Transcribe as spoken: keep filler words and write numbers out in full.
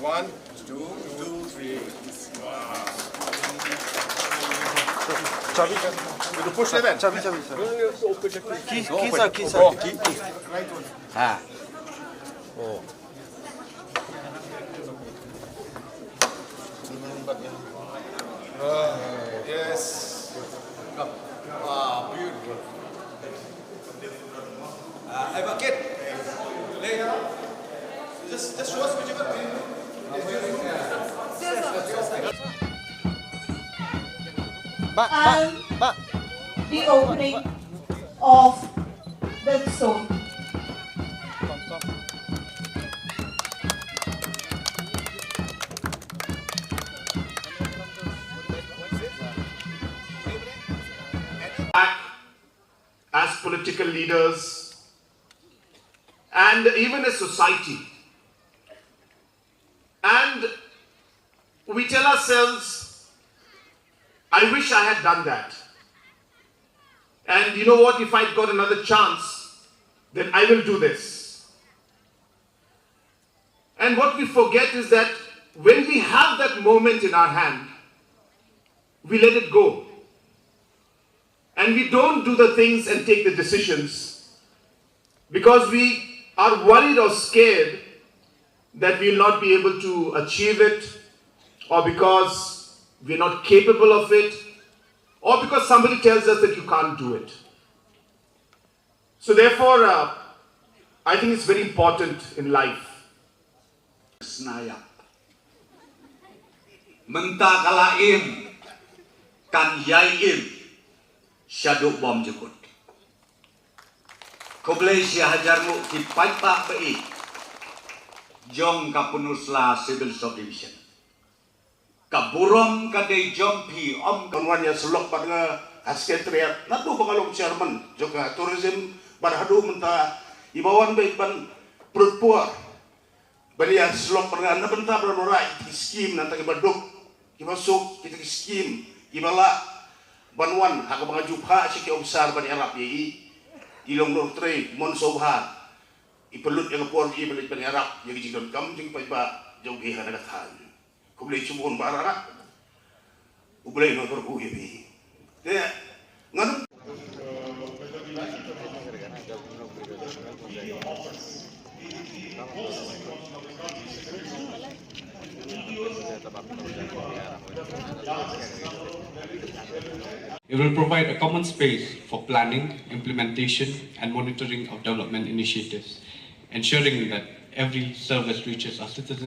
One, two, two, three. Chabi, chabi. Push, chabi, chabi, chabi. Key, key, sir, key, sir. Oh, key, key. Ha. Oh. Yes. Come. Ah, beautiful. Ah, I bucket. Later. Just, just show us whichever. And the opening of the stone. As political leaders and even as society. And we tell ourselves, I wish I had done that. And you know what? If I'd got another chance, then I will do this. And what we forget is that when we have that moment in our hand, we let it go. And we don't do the things and take the decisions because we are worried or scared that we will not be able to achieve it, or because we are not capable of it, or because somebody tells us that you can't do it. So therefore, uh, I think it's very important in life. Snayap. Mynta ka la im, kan ïai im shaduh bym jukut. Khublei shihajar nguh ki paidbah ba ïeit jong ka Pynursla Civil Subdivision. Ka burom ka dei jong phi, ym ka wan ïasyllok bad nga ha Secretariat naduh ba nga long Chairman jong ka Tourism bad haduh mynta, iba wan beit ban pynpur ban ïasyllok bad nga na bynta ban wanrah ïa ki skim na bynta kiba duk, kiba suk, kita ki skim kiba lah ban wan ha kaba nga ju phah sha ki ophisar ban ïarap ïa i. I long u nongtrei mon sngewbha, i pynlut ïa ka por i ban leit ban ïarap ïa ki jingdonkam jong ki paidbah jong phi ha kane ka thaiñ. Khublei shibun baroh. U Blei un kyrkhu ïa phi. Te ngan It will provide a common space for planning, implementation, and monitoring of development initiatives, ensuring that every service reaches our citizens.